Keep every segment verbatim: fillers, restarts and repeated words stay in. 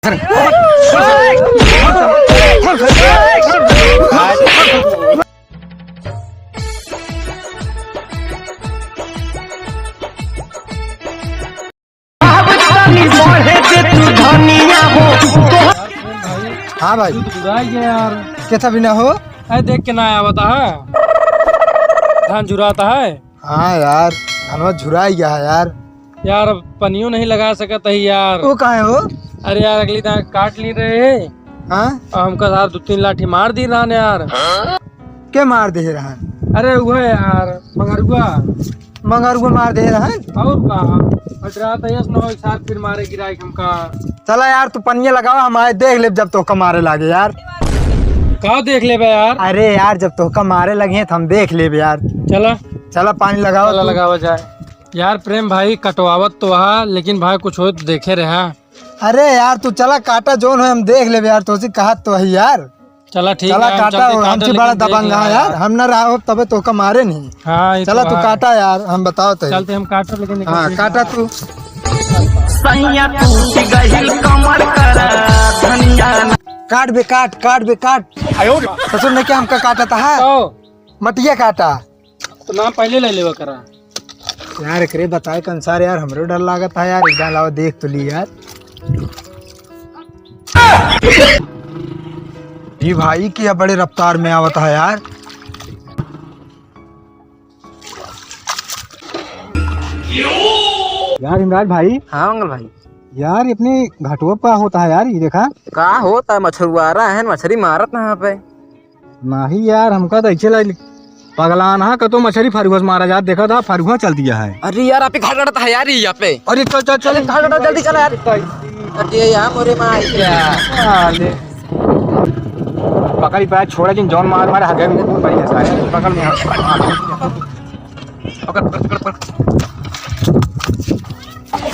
हाँ भाई। झुराई गया यार। कैसा बिना हो? अरे देख के ना आवता है। धान झुराता है। हाँ यार, धनवा झुराई गया है यार। यार, अब पनियो नहीं लगा सकत है यार। वो काहे हो? अरे यार, अगली दाएँ काट ली रहे हैं। हाँ? और हमका सार दो तीन लाठी मार दी रहन यार। के मार दे रहन? अरे वो है यार, मंगरुआ। मंगरुआ मार दे रहन? और का? अरे रात यस न हो, एक साथ फिर मारे गिराए हमका। चला यार, तू पनिया लगावा, हम आए देख लेब जब तोहका मारे लागे यार। का देख लेबे यार? अरे यार, जब तोहका मारे लगे हैं तो हम देख लेब यार। चला। चला पानी लगावा चला तू। लगावा जाए। यार प्रेम भाई, कटवावत तो हा, लेकिन भाई कुछ हो तो देखे रहा। अरे यार, तू चला काटा, जोन हो हम देख लेबे यार, तोसी कहत तो है यार। चला ठीक चला है, हम काटा, चलते हम काटा, ची बड़ा लेकिन देख दबंग लिया है यार, यार। हम ना रहा तबे तोहका मारे नहीं। हाँ, ये चला तो तू है। काटा यार, हम बताओ तो। चलते हम काटा, लेकिन हाँ, काटा तू। सैया टूट गहिल कमर करा धनिया। काट बे, काट, काट बे, काट। आयो रे। ससुर ने क्या हमका काटा था? ओ। मटिया काटा। तो नाम पहले ले लेवा करा। यार, एकरे बताए के अनुसार यार, हमरो डर लागत है यार, एक बार लावा देख तो ली यार। ये भाई क्या बड़े रफ्तार में आवत है यार। यार इमराज भाई। हाँ मंगल भाई। यार, अपने घटुआ का होता है यार, ये देखा। का होता है, मछुआरा है, मछली मारत ना यहाँ पे। नहीं यार, हमका तो ऐसे लग, पगलान हा, कतो मछली फरुआ से मारा जात, देखा था, फरुआ चल दिया है। अरे यार, आप ही घाट अड़ता है यार, ये यहाँ पे। अरे चल, चल, चल। अरे घाट अड़ा, जल्दी चला यार। अरे यार, मोरे माई यार। साले। पकड़ ही पाया, छोड़ा जिन, जौन मार मारे, हगे में बढ़िया सारे। पकड़ में, पकड़, पकड़, पकड़।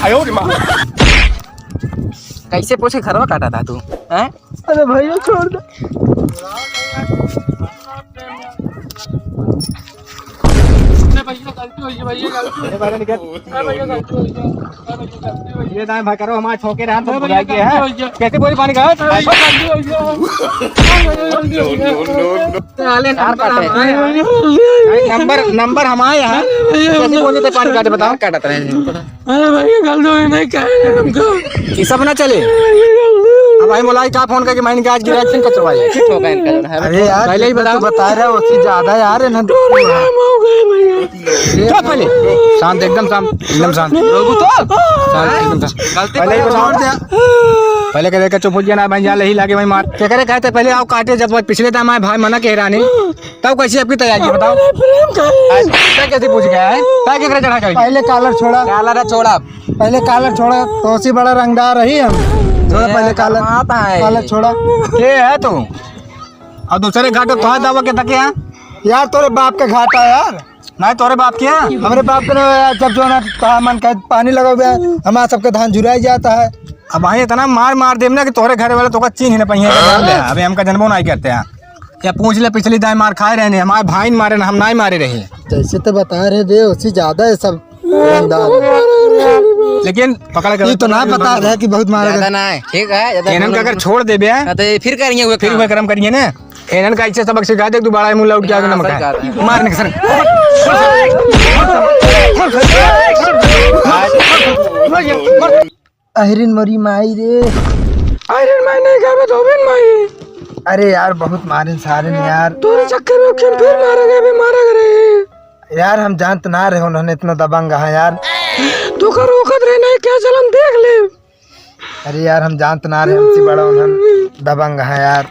आयो रे माँ। कैसे पोछे घरवा काटा था तू, हैं? अरे भैया, छोड़ दे। अरे भैया, गलती हो गई, भैया, गलती हो गई। अरे भैया, गलती हो गई। अरे भैया, गलती हो गई। ये दाएं भाई करो, हमारे छोके रहा, हम अरे भैया, बुला के गलती हैं। हो गई। कैसे बोरी पानी का? अरे भैया, गलती हो गई। अरे भैया, गलती हो गई। साले यार, नंबर काटे। हमारे हैं। अरे भैया, गलती हो गई। नंबर, नंबर हमारे हैं। अरे भैया, कैसे बोरी से पानी काटे बताओ? काटत रहे हैं। अरे भैया, गलती हो गई, नहीं कहे हमको। ये सब ना चले। अरे भैया, गलती हो गई। अब भाई मोलाई का फोन करके मैंने आज गिरा, फिर कचरवाई। फिट होगा इनका जो है। अरे यार, पहले ही जितना बताओ। तू बता रहा है, उससे ज्यादा यार, है ना? दो नाम हो गए भैया। चुप पहले। शांत, एकदम शांत, एकदम शांत। रोबू तो? शांत, एकदम शांत। गलती पहले ही पर बताओ। छोड़ दे। पहले कह दे के चुप हो गया ना, भाई, जान ले ही लागे, भाई, मार। क्या करे, कहते पहले आओ काटे, जब पिछले टाइम आए, भाई, मना कह रहा नहीं। तब कैसी आपकी तैयारी है, बताओ? अरे, प्रेम का है। आज क्या कैसे पूछ गया है? क्या क्या करे चढ़ा जाओ? पहले collar छोड़ा। Collar है, छोड़ा। पहले collar छोड़ा, तो उसी बड़ा रंगदार रही हम। छोड़ा ये पहले collar। कमाता है। Collar छोड़ा। के है तू? और दूसरे घाट तो थोड़ा दबा के तके, हाँ? यार, तोरे बाप के घाटा है यार। नहीं, तोरे बाप के, हाँ? हमरे बाप के ना यार, जब जो ना, कहा मन का पानी लगावे, हमारा सबके धान झुराई जाता है। अब भाई, इतना मार मार देम ना कि तोरे घर वाले तोका चीन्ह ही ना पहिए के मार दे। अबे हमका जनबो नहीं करते हैं। या पूछ ले, पिछली दाई मार खाए रहे नहीं, हमारे भाई ने मारे ना, हम नहीं मारे रहे। जैसे तो बता रहे बे, उससे ज्यादा है सब रंगदार। लेकिन पकड़ कर ये तो ना बता रहे कि बहुत मारा ज्यादा गया। ना है, ठीक है, ज्यादा इन्हन का अगर छोड़ देबे, हाँ, तो ये फिर करेंगे, हुए फिर काम। हुए कर्म करेंगे ना। इन्हन का ऐसे सबक सिखा दे, दोबारा मुंह लौट के आगे हाँ, नमक सही है। बात है। मारने के सर। अहिरिन मरी माई रे। अहिरिन माई नहीं कहबे धोबिन माई। अरे यार, बहुत मारिन सारे ने यार। तोरे चक्कर में खेल फिर मारा गए बे, मारा गए रे। यार, हम जानत ना रहे उन्होंने इतना दबंग है यार। तू का रोकत रहे नहीं क्या, चलन देख ले। अरे यार, हम जानत ना रहे, हमसे बड़ा उन्होंने दबंग है यार।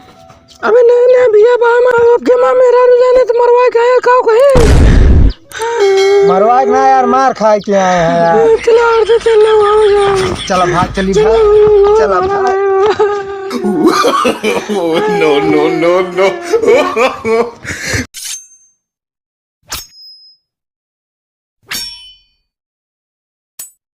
अबे नहीं, नहीं, भैया, बा, माँ, आपके माँ मेरा रू जाने तो मरवाए के आया, काऊ कहे? मरवाए के ना यार, मार खाए के आए हैं यार। खिलाड़ दे, चल, चल, आओ, आओ। चला, भाग, चली, चल, भाग। आओ, आओ, चला, आओ, भाग। आओ। No, no, no, no।